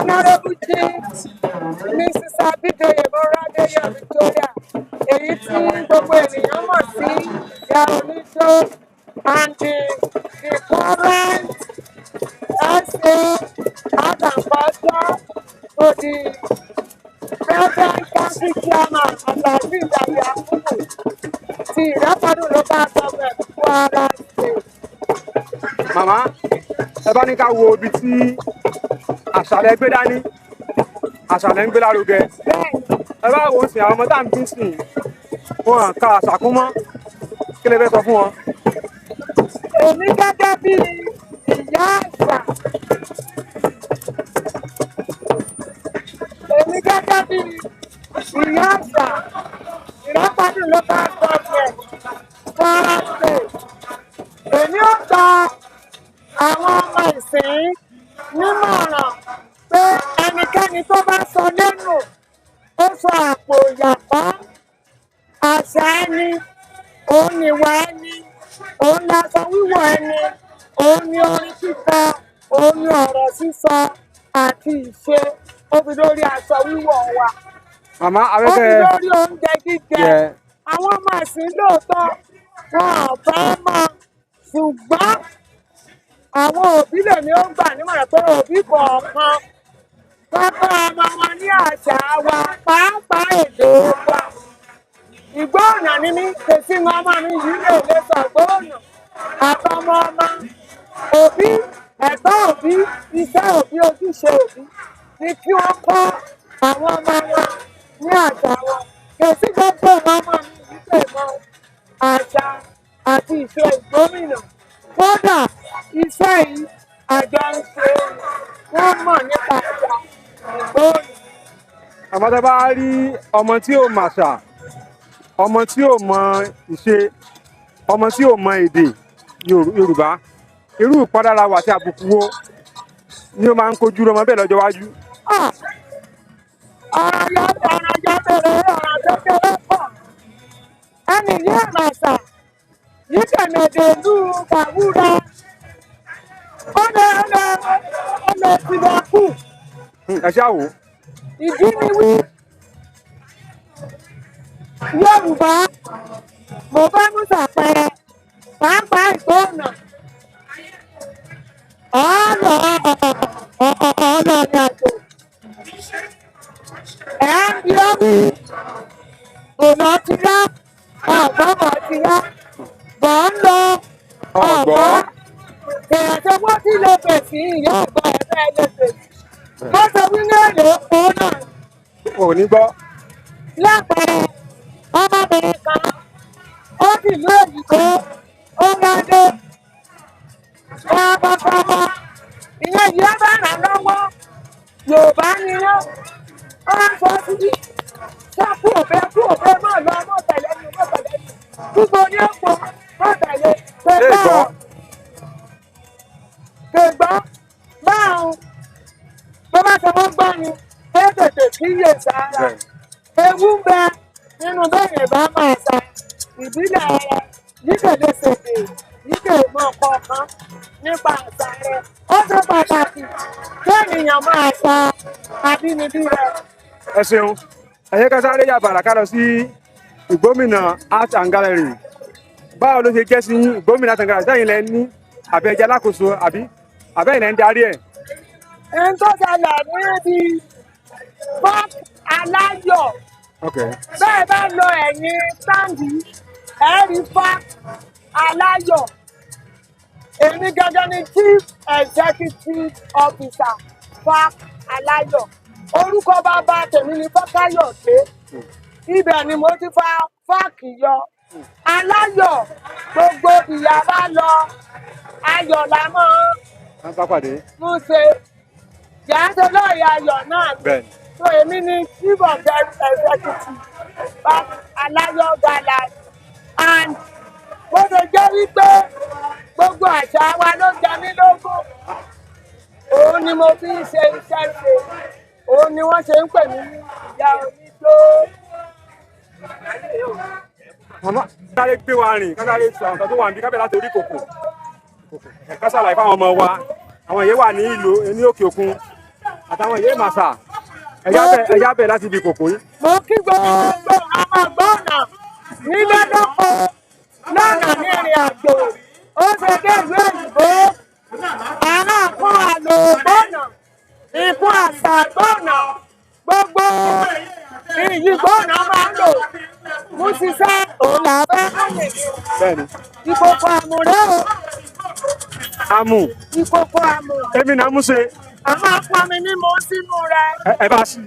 Honourable Chief Mrs. Abidoye Moradeyo Victoria, èyí tí gbogbo ènìyàn mọ̀ sí Ìyá Oníjó, and the current SA Art and Culture to the Present Council Chairman, Abdulaziz Yakubu ti Ìrẹ́pọ̀dùn Local Government, Kwara State. Màmá, ẹ bá ní ká wo ibi tí àṣàlẹ̀ gbé dání, àṣàlẹ̀ ń gbé lárugẹ. Bẹ́ẹ̀ni. Ẹ bá wo sìn, àwọn ọmọ tá à ń bí sìn, wọn ka àṣà kún mọ́. Kí lè fẹ́ sọ fún wọn? Èmi gẹ́gẹ́ bí ìyá àgbà, èmi gẹ́gẹ́ bí ìyá àgbà Ìrẹ́pọ̀dùn Local Government, Kwara State, èmi ò gba àwọn ọmọ ìsìn nímọ̀ràn pé ẹnikẹ́ni tó bá sọ lẹ́nu, ó sọ àpò ìyàpá. Àṣà ẹni òun níwà ẹni, òun láṣọ wíwọ̀ ẹni, òun ní orin kíkọ, òun ní ọ̀rọ̀ sísọ àti ìṣe, ó fi lórí aṣọ wíwọ̀ wa, Màmá, ó fi afẹ́fẹ́ lórí oúnjẹ jíjẹ. Àwọn ọmọ ìsìn lóòótọ́, wọn ò fẹ́ mọ̀, ṣùgbọ́n àwọn òbí lèmi ó gbà nímọ̀ràn pé òbí kọ̀ọ̀kan kọ́kọ́ ọmọ wọn ní àṣà wa, pàápàá èdè wa. Ìgbóònà ni mí, kèsì ń ọmọ mi yìí lè lè sọ ìgbóònà àtọmọ ọmọ. Òbí, ẹ̀tọ́ òbí, iṣẹ́ òbí, ojúṣe òbí ni kí wọ́n kọ́ àwọn ọmọ wọn ní àṣà wọn. Kèsì gbogbo ọmọ mi yìí lè mọ àṣà àti ìṣe ìgbómìnà. Kódà iṣẹ́ yìí àjọ ń ṣe, wọ́n mọ̀ nípa àṣà ìgbóònà. Àmọ́ tẹ́ bá rí ọmọ tí ò màṣà, ọmọ tí ò mọ ìṣe, ọmọ tí ò mọ èdè Yorùbá, irú ìpalára wà àti àbùkù wo ni ó máa ń kojú ọmọ bẹ́ẹ̀ lọ́jọ́ iwájú? Ọ̀rọ̀ yọ, ọ̀rọ̀ yọ bẹ̀rẹ̀, ọ̀rọ̀ kékeré pọ̀. Ẹnì yóò màṣà yìí kẹ̀mẹ̀dẹ̀ ìlú Kàwúrà, ó lè tilẹ̀ kù. Ẹ ṣáà wò. Ìdí ni wí Yorùbá mo fẹ́ mú sàpẹrẹ, pàápàá ìgbóhùnà ọ̀ọ́lọ̀ ọ̀ọ́lọ̀ ní àjò ẹ̀ ń bí ó wí ọ̀nà ti yá, ọ̀gbọ́n ti yá, bọ̀ ń lọ ọ̀gbọ́n èèyàn tó wọ́n ti lè fèsì, ìyá ọ̀gbọ́n ẹ̀fẹ́ lè fèsì bó ṣe wí ní èlò òun náà. Ò ní gbọ́. Lápẹẹrẹ, ọmọbìnrin kan ó sì lú òyìnbó, ó wáyé ọmọkọmọ ìyẹn yìí, ó bá ràn lọ́wọ́. Yorùbá ni wọ́n ó ń sọ síbí sọ kú òbẹ, kú òbẹ, má lọ, mọ́ tẹ̀lé mi, mọ́ tẹ̀lé mi, gbogbo ní ọ̀pọ̀ mọ́ tẹ̀lé. Ṣé ìgbọ́? Kègbọ́ báwọn bó bá ṣe wọ́n gbọ́ ni ó tètè kíyè sára. Ewu ń bẹ nínú bẹ́ẹ̀ bá máa sa ìbílẹ̀ rẹ̀ yìí, kò lè ṣèdè yìí, kò mọ kọ̀ọ̀kan nípa àṣà rẹ̀. Ó ṣe pàtàkì kí ènìyàn máa sa abínibí rẹ̀. Ẹ ṣeun. Ẹ jẹ́ ká sáré yà bàrà ká lọ sí Ìgbómìnà Art and Gallery. Báwo ló ṣe jẹ́ sí yín, Ìgbómìnà Art and Gallery? Sẹ́yìn lẹ ní àbí ẹjẹ́ alákòóso, àbí àbẹ́yìn lẹ ń darí ẹ̀? Ẹni tó ṣẹlẹ̀ níbi Park Aláyọ̀, bẹ́ẹ̀ bá lọ ẹ̀yìn stand, ẹ̀ rí Park Aláyọ̀. Èmi gangan ni Chief Executive Officer Park Aláyọ̀. Orúkọ bàbá tèmi ni Fákáyọ̀dé. Ibẹ̀ ni mo ti fa fáàkì yọ Aláyọ̀. Gbogbo ìyá bá lọ, ayọ̀ la máa Wọ́n bá pàdé. mú ṣe yàtọ̀ lọ́ọ̀yà ayọ̀ náà ni. So èmi ni Chief of the Executive Park Aláyọ̀ Gallery, and bó ṣe jẹ́ wípé gbogbo àṣà wa ló jẹ mí lógún, òun ni mo fi ń ṣe iṣẹ́ ṣe, òun ni wọ́n ṣe ń pè mí ní ìyá oníjó. Màmá, sáré gbé wa rìn, ká sáré sọ àwọn nǹkan tó wà níbí, ká bẹ̀rẹ̀ láti orí kòkò. Ká ṣàlàyé fáwọn ọmọ wa, àwọn ìyẹn wà ní ìlú ní òkè òkun. Àtàwọn ìyá ìmàṣà, ẹ̀yà bẹ̀ láti ibi kòkó yìí. Mo kí gbogbo ọmọ gbọ́nà nílé lóko lọ́nà ní ìrìn àjò ó ṣe dé ìlú òyìnbó. Àwọn nǹkan àlò gbọ́nà, nǹkan àṣà gbọ́nà, gbogbo iyì gbọ́nà máa ń lò mú ṣiṣẹ́ òun là fẹ́ mú nìyí. Bẹ́ẹ̀ni. Ìkòkò àmùrẹ́ o. Amù. Ìkòkò àmù. Èmi náà mú ṣe. A máa pọnmi mímu sínú rẹ̀. Ẹ bá sí.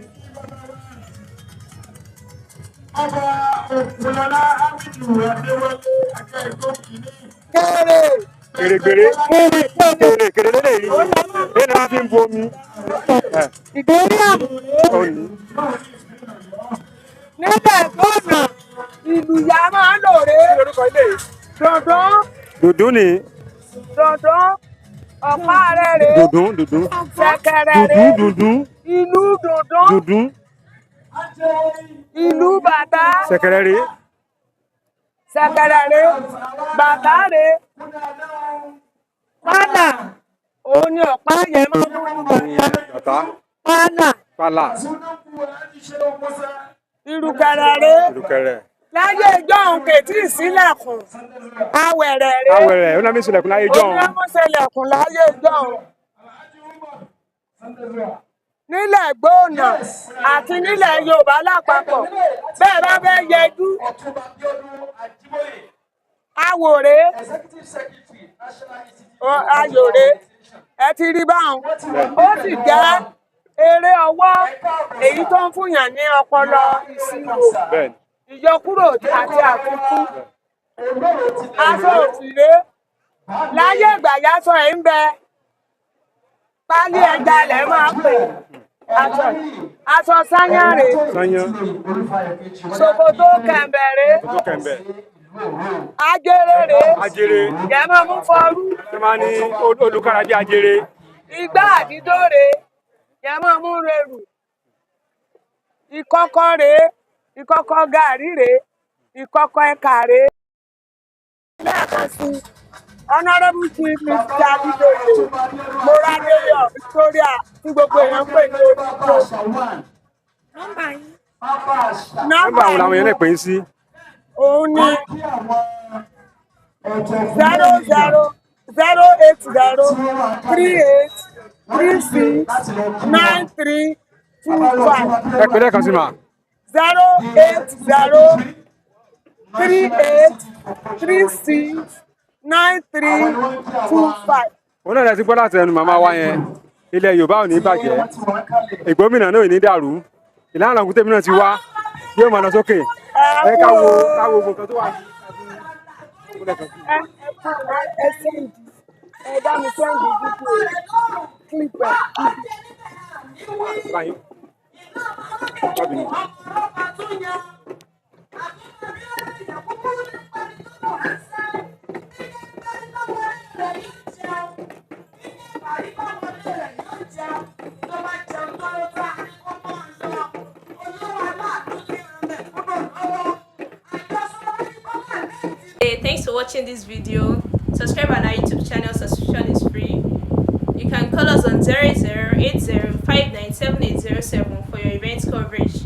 Ọba Òkúlọlá Ámìdù Adéwálé Akẹ́kọ̀ọ́ kìíní. Kéré. Kèrègbèrè. Kéré kéré. Kèrè kèrè lélẹ́yìí. Èyí ni wọ́n fi ń bu omi. Ìgbérí àmùrẹ́. Òní. Nílẹ̀ gbọ́nà ìlú ìyá máa ń lò rè. Kí lorúkọ ilé yìí? Dandan. Dùndún ni. Dandan ọ̀pá rẹ̀ rè. Dùndún dùndún. Ṣẹ̀kẹ̀rẹ̀ rè. Dùndún dùndún. Ìlú dùndún. Dùndún. Ìlú bàtà. Ṣẹ̀kẹ̀rẹ̀ rè. Ṣẹ̀kẹ̀rẹ̀ rè. Bàtà rè. Pálà òun ni ọ̀pá yẹn máa ń mú bàtà. Bàtà. Pálà. Pálà. Ìrùkẹ̀rẹ̀ rè. Ìrùkẹ̀rẹ̀. Láyé ìjọ́un kètí ìsílẹ̀kùn. Awẹ̀rẹ̀ rè. Awẹ̀rẹ̀ ó náà mi sílẹ̀kùn láyé jọ́un. Onímọ̀sẹ̀lẹ̀kùn láyé ìjọ́un. Nílẹ̀ gbóònà àti nílẹ̀ Yorùbá lápapọ̀ bẹ́ẹ̀ bá fẹ́ yẹjú. Awòrè ayòrè ẹ ti rí báwọn. Ó sì jẹ́ eré ọwọ́ èyí tó ń fúnyàn ní ọpọlọ ìṣirò, Bẹ́ẹ̀ni. ìyọkúrò àti àfikún. Aṣọ òfìrè láyé ìgbà yásọ ẹ̀ ń bẹ pálí ẹja lẹ̀ máa pè aṣọ aṣọ sáyánrè. Sányán. Ṣòkòtò kẹ̀m̀bẹ̀rẹ̀. Ṣòkòtò kẹ̀m̀bẹ̀. Ajere rè. Ajere. Yẹ máa mú fọrú. Ṣé máa ní olùkára bí ajere? Igbá àdídóre yẹ máa mú rerù. Ìkọ́kọ́ rè, ìkọ́kọ́ gàrí rè, ìkọ́kọ́ ẹ̀ka rè. Lẹ́ẹ̀kan sí i, Honourable Chief Mr. Abidoye Moradeyo Victoria tí gbogbo èèyàn ń pè ní Olùkọ́. Nọ́mbà wo làwọn èèyàn lè pè é sí? Òun ni 000 8038 369325. Ẹ pè lẹ́ẹ̀kan sí mà. 08038369325. Òun náà lẹ ti gbọ́ láti ẹnu màmá wa yẹn. Ilẹ̀ Yorùbá ò ní bàjẹ́. Ìgbómìnà náà ò ní dàrú. Ìlànà òkúté mi náà ti wá. Yóò máa lọ sókè. Ẹ ká wo ká wo gbogbo nǹkan tó wà. Ẹ ẹ send ẹ bá mi send fídíò clip ẹ. Báyìí. Má bínú. Hey, thanks for watching this video. Subscribe on our YouTube channel, subscription is free. You can call us on 0080 for your event coverage.